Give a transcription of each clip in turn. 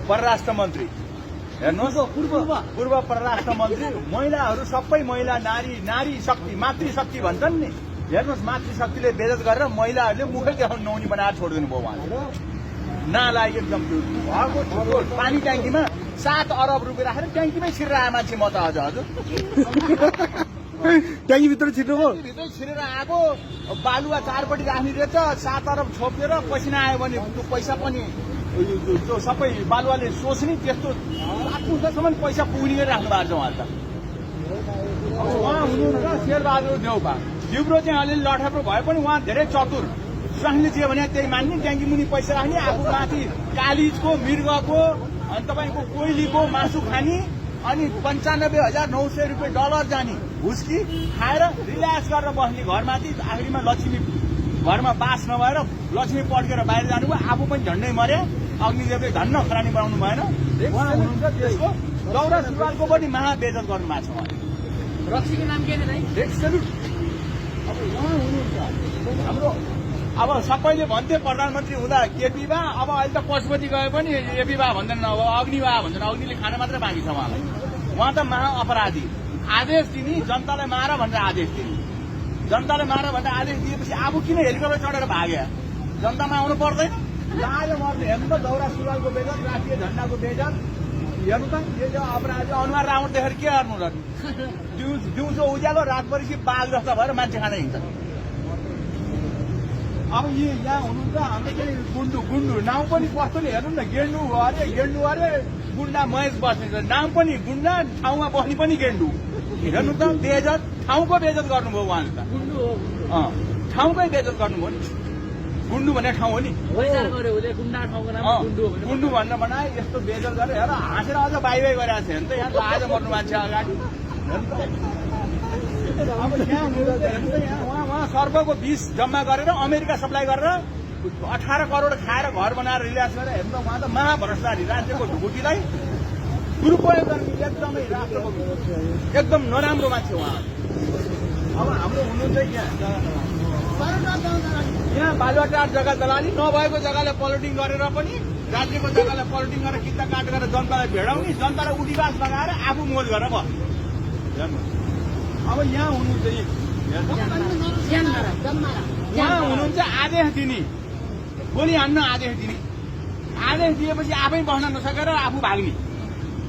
परराष्ट्र मन्त्री हेर्नुहोस्, पूर्व परराष्ट्र मन्त्री, महिलाहरू सबै महिला, नारी शक्ति, मातृशक्ति भन्छन् नि। हेर्नुहोस्, मातृशक्तिले बेइज्जत गरेर महिलाहरूले मुखै देखाउन नहुने बनाएर छोडिदिनु भयो उहाँले। नालायक एकदम भएको पानी ट्याङ्कीमा 7 अरब रुपियाँ राखेर ट्याङ्कीमै छिरेर मान्छे म त हजुर ट्याङ्कीभित्र छिर्नुभयो, भित्रै छिरेर आएको। बालुवा 4पट्टि राख्ने रहेछ, 7 अरब छोपेर पसिना आयो भने त्यो पैसा पनि त्यो सबै बालुवाले सोच्ने, त्यस्तो आत्मसम्म पैसा पुग्ने गरी राख्नु भएको छ उहाँ त। उहाँ हुनुहुन्छ शेरबहादुर देउपा। जिब्रो चाहिँ अलिअलि लठेप्रो भए पनि उहाँ धेरै चतुर। स्वास्नीले जे भने त्यही मान्ने, ट्याङ्की मुनि पैसा राख्ने, आफू माथि कालिजको, मृगको अनि तपाईँको कोइलीको मासु खाने, अनि 95,900 रुपियाँ डलर जाने हुस्की खाएर रिल्याक्स गरेर बस्ने घरमाथि। आखिरीमा लक्ष्मी घरमा बास नभएर लक्ष्मी पड्केर बाहिर जानुभयो, आफू पनि झन्डै मरे। अग्निदेवले धन्न खरानी बनाउनु भएन। उहाँ हुनुहुन्छ देशको दौरा सुरुवालको पनि महाबेइज्जत गर्नु भएको छ उहाँले। रक्सीको नाम के अरे? अब उहाँ हुनुहुन्छ हाम्रो। अब सबैले भन्थे प्रधानमन्त्री हुँदा केपी बा, अब अहिले त पशुपति गए पनि एपी बा भन्दैन, अब अग्नि बा भन्छन्। अग्निले खान मात्रै बाँकी छ उहाँलाई। उहाँ त महाअपराधी। आदेश दिने, जनतालाई मार भनेर आदेश दिने, जनतालाई मार भनेर आदेश दिएपछि अब किन हेलिकप्टर चढेर भाग्यो? जनतामा आउनु पर्दैन? लाज मर्ने। हेर्नु त दौरा सुरुवालको बेइज्जत, राष्ट्रिय झण्डाको बेइज्जत। हेर्नु त यो अपराधी अनुहार राम्रो देखेर के गर्नु र? दिउँसो उज्यालो, रातभरि बाघ जस्ता भएर मान्छे खान हिँड्छ। अब यहाँ हुनुहुन्छ हाम्रो चाहिँ गुन्डु नाउँ पनि कस्तोले हेर्नु न, गेन्डु अरे गुन्डा महेश बस्ने नाम पनि गुन्डा, ठाउँमा बस्ने पनि गेन्डु। हेर्नु त बेइज्जत, ठाउँको बेइज्जत गर्नुभयो उहाँले त। ठाउँकै बेइज्जत गर्नुभयो नि। गुन्डु भन्ने ठाउँ हो नि, गुन्डु भनेर बनाए। यस्तो बेइज्जत गरेर हेर हाँसेर अझ बाई गरेको छ। हेर्नु त यहाँ आज मर्नु मान्छे अगाडि। अब यहाँ उहाँ सर्वको विष जम्मा गरेर अमेरिका सप्लाई गरेर 18 करोड खाएर घर बनाएर रिल्याक्स गरेर। हेर्नु त उहाँ त महाभ्रष्टाचारी, राज्यको ढुकुटीलाई दुरुपयोग गर्ने एकदमै राष्ट्रको एकदम नराम्रो मान्छे उहाँ। अब हाम्रो हुनुहुन्छ यहाँ बालुवाटार जग्गा दलाली, नभएको जग्गालाई पलटिङ गरेर पनि, राज्यको जग्गालाई पलटिङ गरेर किता काट गरेर जनतालाई भेडाउने, जनतालाई उठीबास लगाएर आफू मोज गरेर बस। अब यहाँ हुनुहुन्छ उहाँ हुनुहुन्छ आदेश दिने, गोली हान्न आदेश दिने। आदेश दिएपछि आफै बस्न नसकेर आफू भाग्ने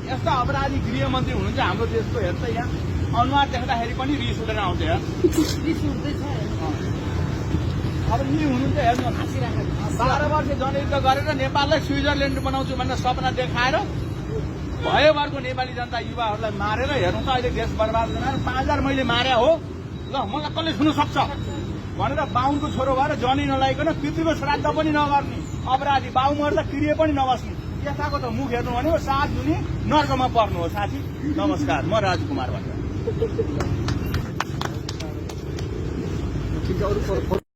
यस्ता अपराधी गृहमन्त्री हुनुहुन्छ हाम्रो देशको। हेर्छ यहाँ अनुहार देख्दाखेरि पनि रिस उठेर आउँछ। अब यी हुनुहुन्छ हेर्नु, 12 वर्ष जनयुद्ध गरेर नेपाललाई स्विजरल्यान्ड बनाउँछु भनेर सपना देखाएर भयोभरको नेपाली जनता युवाहरूलाई मारेर हेर्नु त अहिले देश बर्बाद गरेर 5000 मैले मारे हो, ल मलाई कसले छुन सक्छ भनेर बाहुनको छोरो भएर जनै नलाइकन पितृको श्राद्ध पनि नगर्ने अपराधी। बाउ मर्दा क्रिया पनि नबस्ने यताको त मुख हेर्नु भने 7 जुनी नर्कमा पर्नु हो साथी। नमस्कार, म राजकुमार भन्छ।